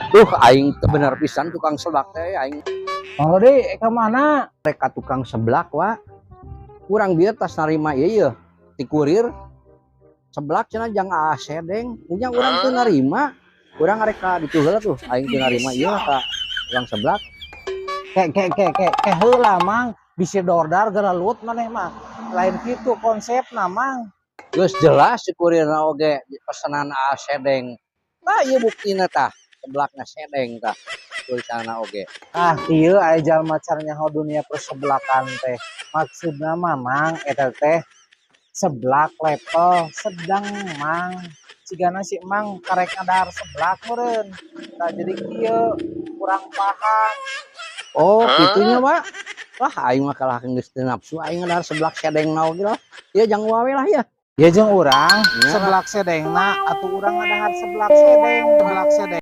Tuh, aing teu bener pisan tukang seblak teh aing. Mang Rodi, ka mana? Rek ka tukang seblak, wa. Kurang bieu tas narima ieu ye ti kurir. Seblak cenah jang Aa Sedeng. Punya urang teu narima. Urang arek ka ditu heula tuh. Aing teu narima ieu lah ka tukang seblak. Ke ke ke ke ke heula, Mang, bisi dordar geralut maneh mah. Lain kitu konsepna, Mang. Geus jelas si kurirna oge pesanan Aa Sedeng. Tah, ieu buktina tah. Seblakna Sedeng tah. Tulisanna oge. Ah, ieu aya jalma cara nyaho dunia perseblakan teh. Maksudna mah, Mang, eta teh seblak level sedang, Mang. Cigana si Mang karek ngadahar seblak meureun. Tah, jadi kieu kurang paham. Oh, kitunya, Pak. Wah, aing mah kalah geus teu nafsu aing ngadahar seblak Sedeng na oge lah. Ieu jang wae lah ya. Ya jeung urang Nya lah. Seblak Sedengna atuh urang ngadahar seblak Sedeng, seblak Sedeng.